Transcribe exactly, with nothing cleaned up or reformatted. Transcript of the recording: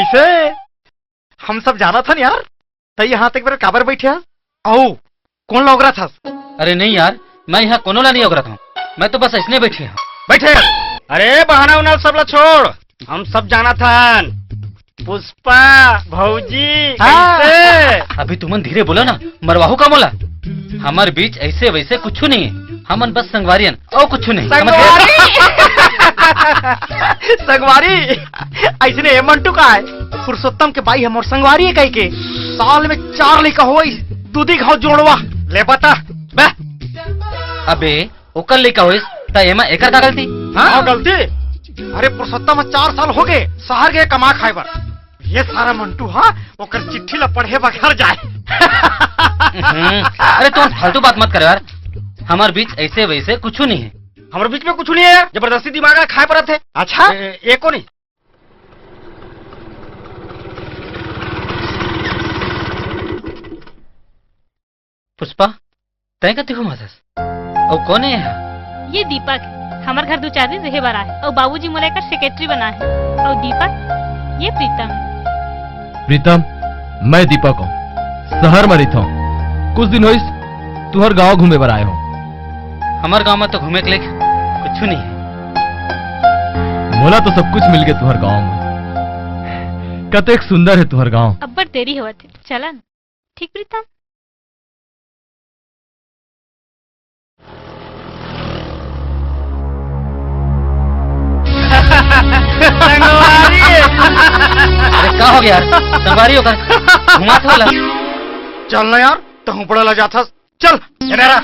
इसे हम सब जानत हन यार, तैं यहाँ तक बेर काबर बैठे हस? अउ कोन ला ओगरत हस? अरे नहीं यार, मैं यहाँ कोनो ला नहीं ओगरत हूँ, मैं तो बस ऐसने बैठे हूँ। बैठे। अरे बहाना उना सब ला छोड़, हम सब जानत हन। पुष्पा भौजी, हाँ। कैसे? अभी तुमन धीरे बोलो ना, मरवाहू का मोला। हमर बीच ऐसे वैसे कुछ नहीं है, हमन बस संगवारी हन, अउ कुछ नहीं। समझ गए? संगवारी। संगवारी। ऐसने ए मंटू का है, पुरुषोत्तम के बाई हमर संगवारी है कह के। साल में चार लइका होइस, दूधी घाव जोड़वा। ले बता। बे। अबे ओकर लइका होइस, त एमा एकर का गलती? हाँ? हाँ, गलती? अरे पुरुषोत्तम, चार साल हो गए शहर गए कमा खाए बर। ये सारा मंटू, हाँ, ओकर चिट्ठी ला पढ़े बर घर जाए। हम्म, अरे तुम फालतू बात मत करो यार, हमारे बीच ऐसे वैसे कुछ नहीं है। हमारे बीच में कुछ नहीं है यार, जबरदस्ती दिमाग ला खाए परत है। अच्छा? ए, एको नहीं। पुष्पा, तैं कति घुमाथस? अउ कोन हे एहा? ये दीपक हे, हमर घर दू चार दिन रहे बर आए, अउ बाबूजी मोला एकर सेक्रेटरी बनाए हे। अउ दीपक, ये प्रीतम हे। प्रीतम, मैं दीपक हूँ, शहर में रहता हूँ। कुछ दिन होइस, तुहर गांव घूमे बर आए हूँ। हमर गांव में तो घूमे के लेक कुछ नहीं है। मोला तो सब कुछ मिल गए तुहर गांव में। कतेक सुंदर है तुहर गांव। अब्बड़ देरी होवत हे, चला न। ठीक प्रीतम। संगवारी। अरे का हो गया यार? संगवारी होकर घुमात होला। चल ना यार, तहूँ बड़ा लजाथस। चल। ए मेरा,